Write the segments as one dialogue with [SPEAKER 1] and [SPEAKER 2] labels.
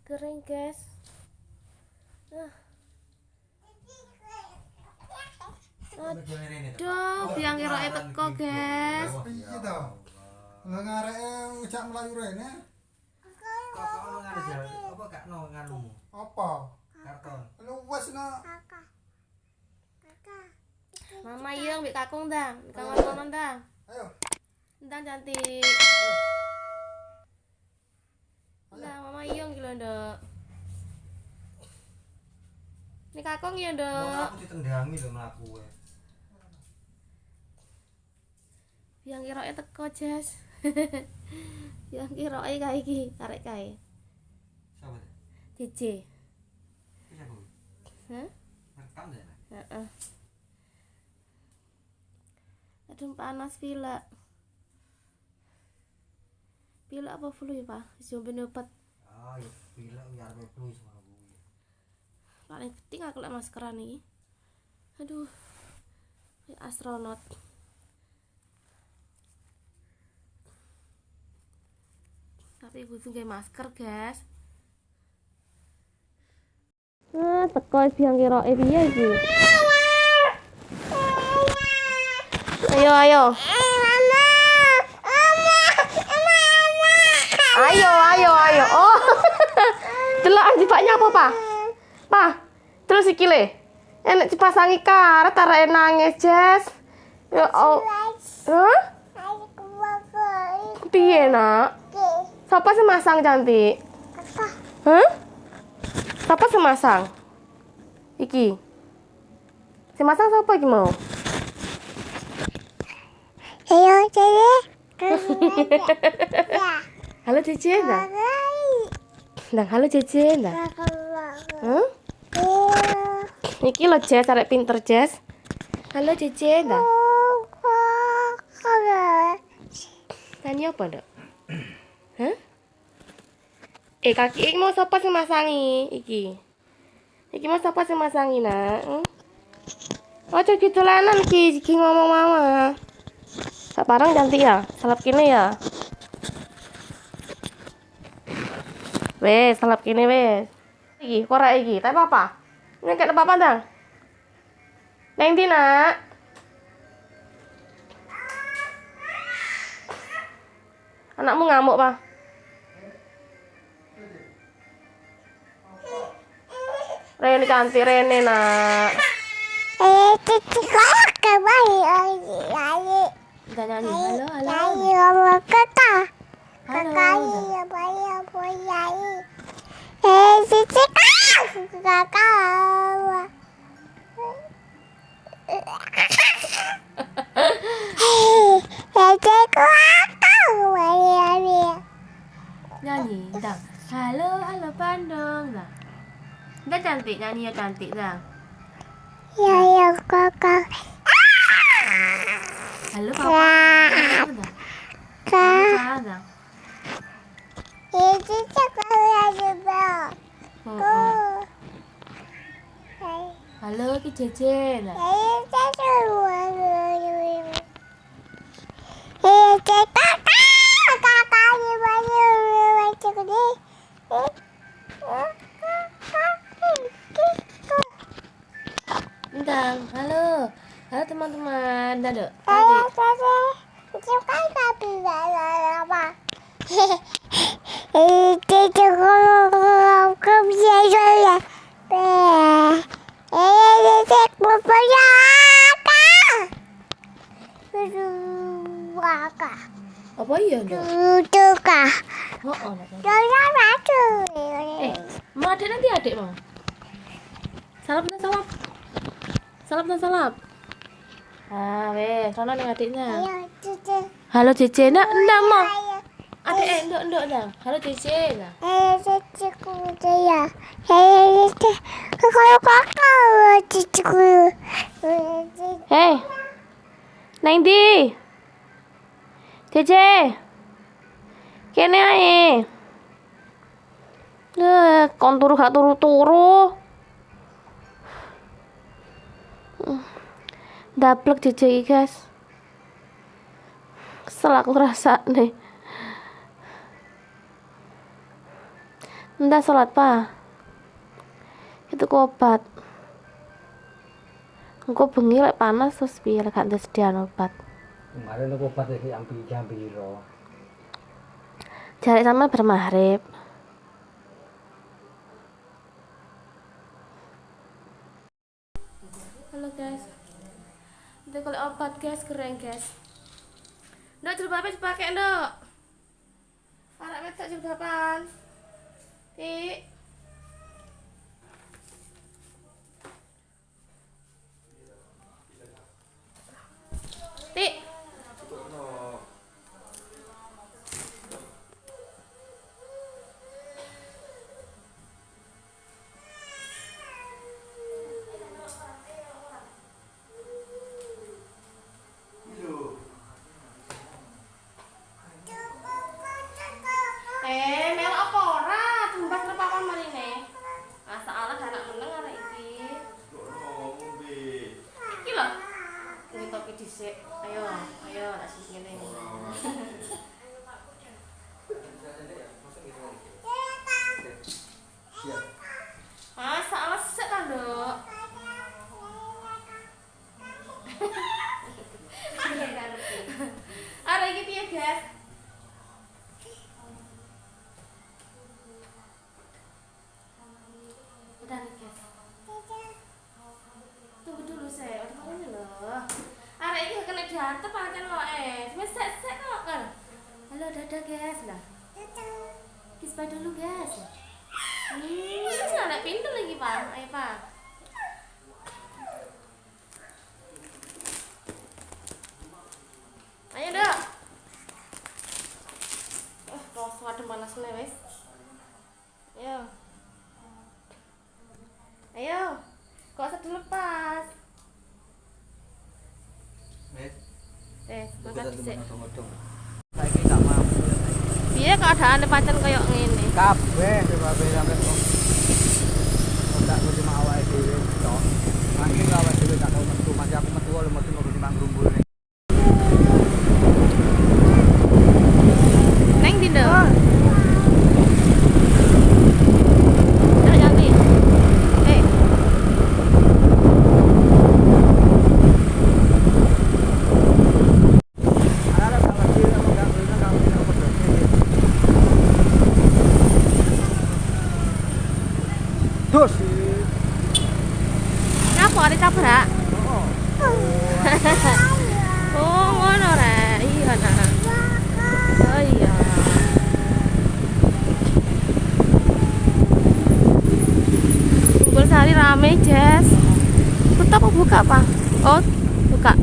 [SPEAKER 1] Kering, guys. Ah. Aduh, biang keroke teko, guys.
[SPEAKER 2] Piye to? Lah ngareke ngejak mlayu rene.
[SPEAKER 3] Kok ono nganu jalan apa gak no nganumu?
[SPEAKER 2] Apa?
[SPEAKER 3] Karton.
[SPEAKER 2] Lu wis no.
[SPEAKER 1] Mama iya mbek kakung ndang, kamar kono ndang.
[SPEAKER 2] Ayo.
[SPEAKER 1] Ndang cantik. Ndang mama iya iki lho, Nduk. Ini kakung ya, Nduk.
[SPEAKER 3] Aku ditendangi lho mlaku e.
[SPEAKER 1] Biang keroke teko, Jas. Biang keroke kae iki, arek kae.
[SPEAKER 3] Sapa?
[SPEAKER 1] JJ.
[SPEAKER 3] Iki sapa kuwi?
[SPEAKER 1] Hah?
[SPEAKER 3] Ngerekam ta?
[SPEAKER 1] Heeh. Aduh panas pilek. Pilek apa flu ya, Pak? Wis ombe obat.
[SPEAKER 3] Ah, ya pilek ya arepe flu ngono kuwi.
[SPEAKER 1] Paling penting aku lek maskeran iki. Aduh. Kayak astronot. Tapi kudu nggae masker, guys. Ah, teko biang keroke piye iki? Ayo, ayo. Ayo, ayo, ayo. Oh. Delok jebaknya apa, Pak? Pak, terus iki le. Enek dipasangi karet areke nangis, Jess. Ya oh. Hah? Piye, Nak? Siapa sing masang cantik? Hah? Siapa sing masang? Iki. Sing masang siapa iki mau?
[SPEAKER 4] Ayo, Cece.
[SPEAKER 1] Halo Cece, ndang. Ndang, halo Cece, ndang. Hah? Iki lho Jess, arek pinter Jess. Halo Cece, ndang. Nyanyi apa, Nduk? Hah? Kaki iki mau sapa sing masangi iki? Iki mau sapa sing masangi, Nak? Hmm? Ojo gitu lanan iki, iki ngomong mama. Sak parang cantik ya, salap kene ya. Wes, salap kene wes. Iki korek iki, tapi apa? Ini kayak apa ndang? Neng ndi, Nak? Anakmu ngamuk, Pak. Rene cantik Rene, Nak. Udah nyanyi. Halo, halo. Halo. Nyanyi, ndang. Halo, halo Bandung, ndang. Ndang cantik, nyanyi ya cantik, ndang.
[SPEAKER 4] Ya ya kakak.
[SPEAKER 1] Halo papa. Halo, ndang. Halo, ndang. Halo ki Jeje, ndang. Ndang, halo. Halo teman-teman, ndang, Nduk. Cantik. Apa iya, Nduk? Heeh, Nak. Mau adik nanti adik mau. Salap dan salap. Salap dan salap. Ah, wes, rono ning adiknya. Halo Cece, nak ndak mau. Adik nduk nduk ndang. Halo Cece, ndang. Hei. Neng ndi? Cece. Kene ae. Kon turu gak turu-turu. Daplek Cece iki, guys. Kesel aku ngrasakne. Entah sholat, Pak. Itu ku obat. Engko bengi lek panas terus piye lek gak sediaan obat.
[SPEAKER 3] Kemarin aku obat iki yang jam piro.
[SPEAKER 1] Jare sama bermahrib. Halo guys. Nanti kalau obat guys keren guys. Ndok jilbabnya dipakai ndok. Arak wedok jilbaban. Tik. Tik. Melok apa ora? Tumbas nang papan marine. Masalah gak anak meneng arek iki. Iki lho. Ngetoki dhisik. Ayo, ayo tak sing ngene. Masalah sik ta, Nduk. Arek iki piye, guys? Udah nih guys. Tunggu dulu saya, udah ini loh. Arek iki kena diantep pancen kok Wis sek-sek kok kan. Halo dadah guys lah. Kiss bye dulu guys. Anak pinter lagi Pak. Ayo Pak. Ayo Dok. Rasa adem panasne wis. Ayo. Ayo, kok usah dilepas?
[SPEAKER 3] Wis.
[SPEAKER 1] Makan dhisik.
[SPEAKER 3] Saiki gak mampu.
[SPEAKER 1] Piye keadaane pancen koyo ngene?
[SPEAKER 3] Kabeh kabeh sampe kok. Ora cuma awake dhewe tok. Mangke awake dhewe gak tau metu, masih aku metu lho metu kok cuma ngrumbul.
[SPEAKER 1] Neng ndi, Nduk? Ganti.
[SPEAKER 3] Dos.
[SPEAKER 1] Napa ada tabrak? Oh, ngono rek. Iya nak. Oh iya. Kumpul sehari rame, Jess. Tutup apa buka, Pak? Oh, buka.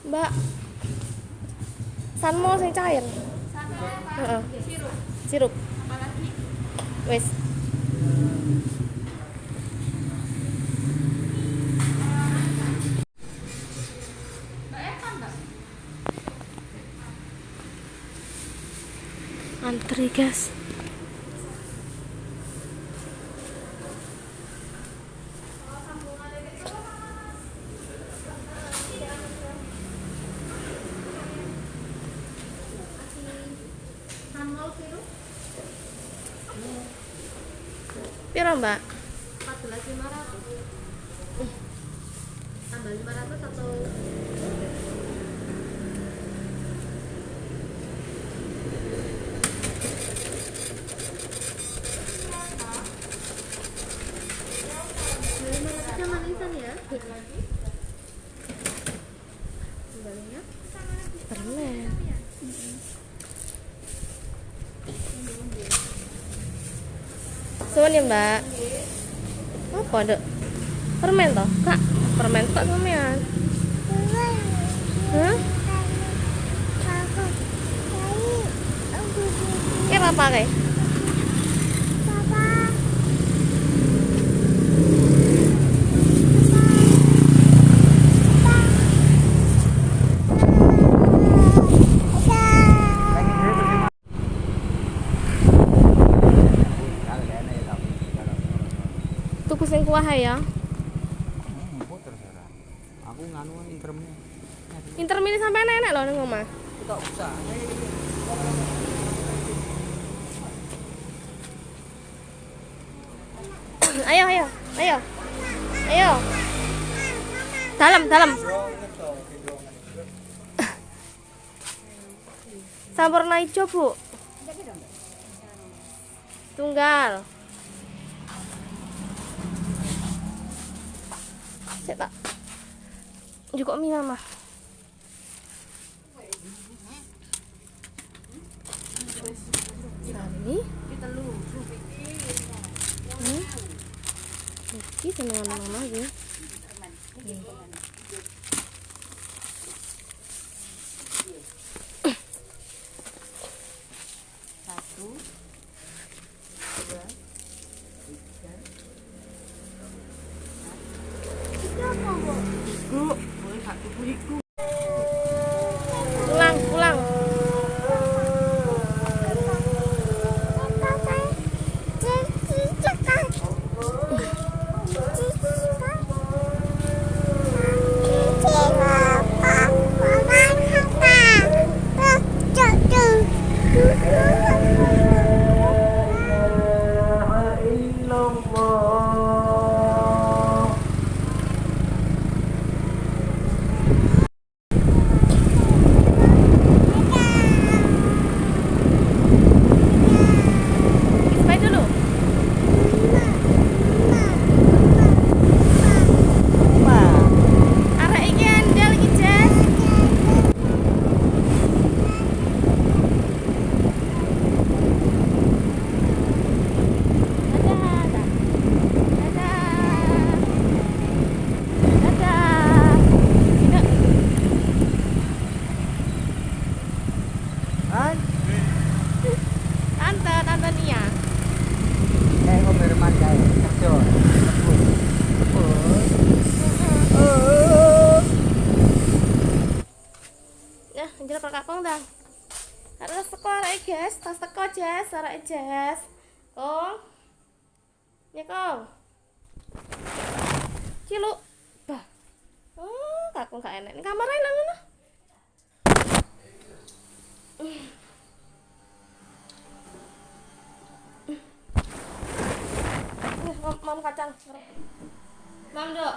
[SPEAKER 1] Mbak, Sanmo sing cair. Heeh. Sirup. Sirup. Wis. Antri, guys. Piro, Mbak?
[SPEAKER 5] 14.500. Tambah 500 atau manisan ya? Kembalinya
[SPEAKER 1] Permen. Suwun ya, Mbak. Apa, Nduk? Permen toh? Kak, permen tok sampean. Hah? Kayak apa kayak? Tuku sing kuah ya.
[SPEAKER 3] Nganu intermi.
[SPEAKER 1] Intermini sampean enak lho ning omah.
[SPEAKER 3] Kita usah.
[SPEAKER 1] Ayo ayo ayo. Ayo. Dalam dalam. Sampurna ijo, Bu. Tunggal. Sik tak. Njukuk mie, Mama. Sami. Iki senengan mama iki.
[SPEAKER 5] Satu, dua, tiga. Bu, boleh gak tuku iku.
[SPEAKER 1] Pulang, pulang. Bye dulu. Arek iki andel iki, Jess. Dadah. Dadah. Dadah. Ini
[SPEAKER 3] Hai.
[SPEAKER 1] tante, tante Nia.
[SPEAKER 3] Kayak Om Herman kae kerja. Kebun.
[SPEAKER 1] Ya, njero kakak dah. Harus teko arek guys, tas teko Jess, arek Jess. Kong. Ya, Kong. Ciluk. Bah. Oh, kakung gak enak. Ini kamar ae lah ngono. Nih, mam kacang. Mam, Dok.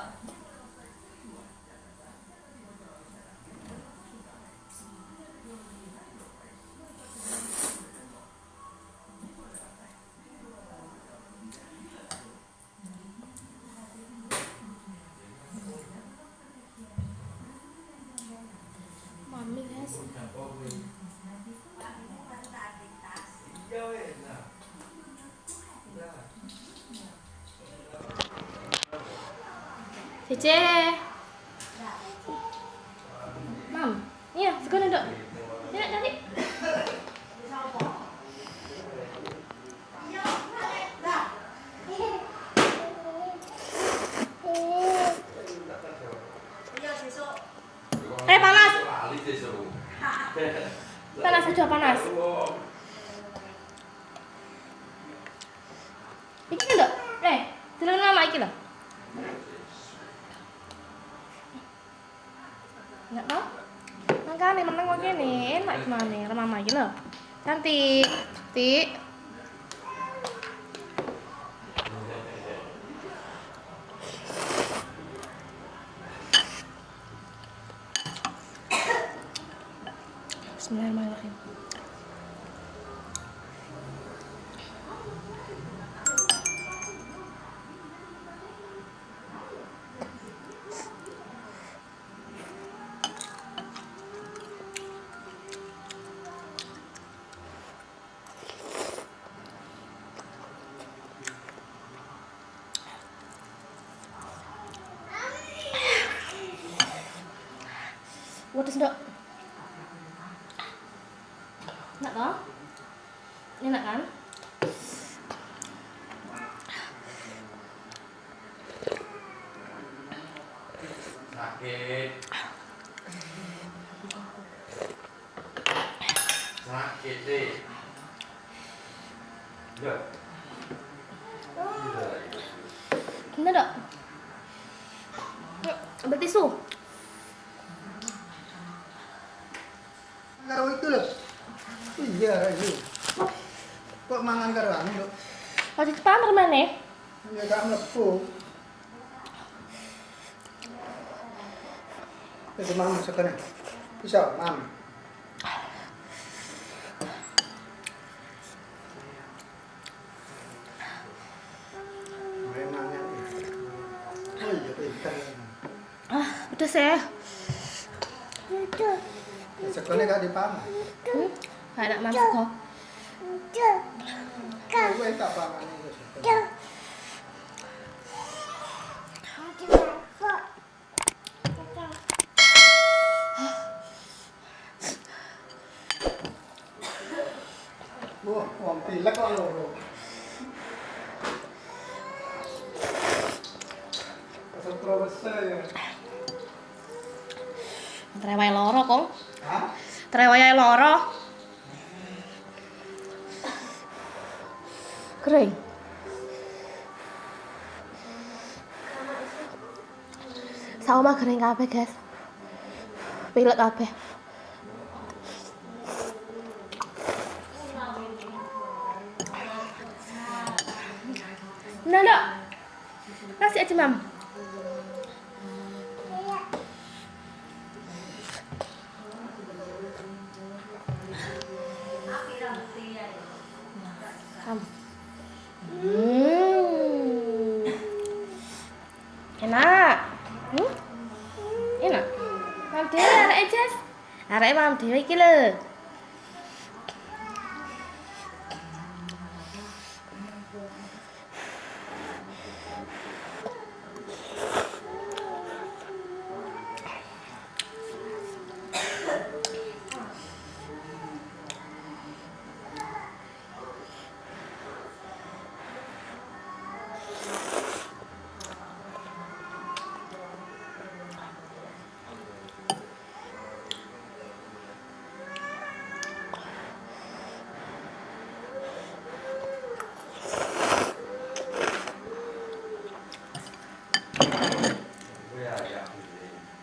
[SPEAKER 1] Mami, guys. Cece. Mam, iya, segone, Dok. Ya, nanti. Eh, panas. Panas aja, panas. Iki lho, Dok. Eh, delok mama iki lho. Enggak tau? Makane meneng kok kene, enak gimana karo mama iki lho. Cantik. Tik. Bismillahirrahmanirrahim. Waduh, Dok. Enak toh? Enak kan?
[SPEAKER 6] Sakit. Sakit sih. Ya.
[SPEAKER 1] Ini, Dok. Ambil tisu.
[SPEAKER 2] Karo iku lho. Iya, iki. Kok mangan karo anu lho.
[SPEAKER 1] Aja dipamer maneh.
[SPEAKER 2] Ya gak mlebu. Wis mam sekene. Bisa, mam. Mangan. Oh iya, pinter.
[SPEAKER 1] Ah, udah sih.
[SPEAKER 2] Sekene gak dipamer.
[SPEAKER 1] Gak nak mam sego.
[SPEAKER 2] Kowe tak pangane iku sego. Wah, wong pilek kok loro. Kesetro ya.
[SPEAKER 1] Trewai loro, Kong.
[SPEAKER 2] Hah?
[SPEAKER 1] Trewai loro. Kering. Saoma kering kabeh, guys. Pilek kabeh. Nah, Dok. Kasih aja, Mam. Kamu. Enak. Enak. Mam dhewe areke, Jess. Areke mam dhewe iki lho.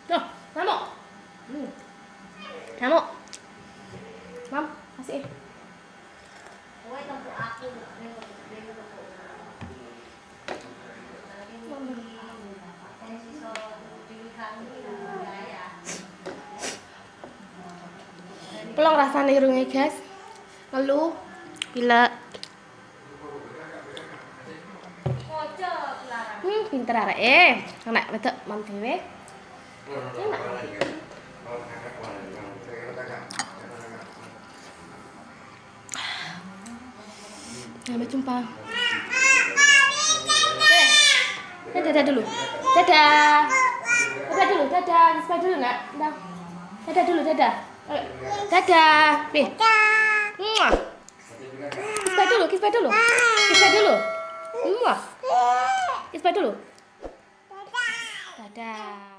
[SPEAKER 1] Tuh, ngamuk. Ngamuk. Mam, kasih. Pelong rasane irunge, guys. Ngeluh, pilek. Pinter areke. Enak wedok mam dhewe. Enak. Sampai jumpa. Dadah dulu. Dadah. Dadah dulu, dadah. Dispa dulu, Nak. Dadah. Dadah dulu, dadah. Dadah. Pi. Muah. Kispa dulu, kispa dulu. Kispa dulu. Muah. Kispa dulu. Dadah.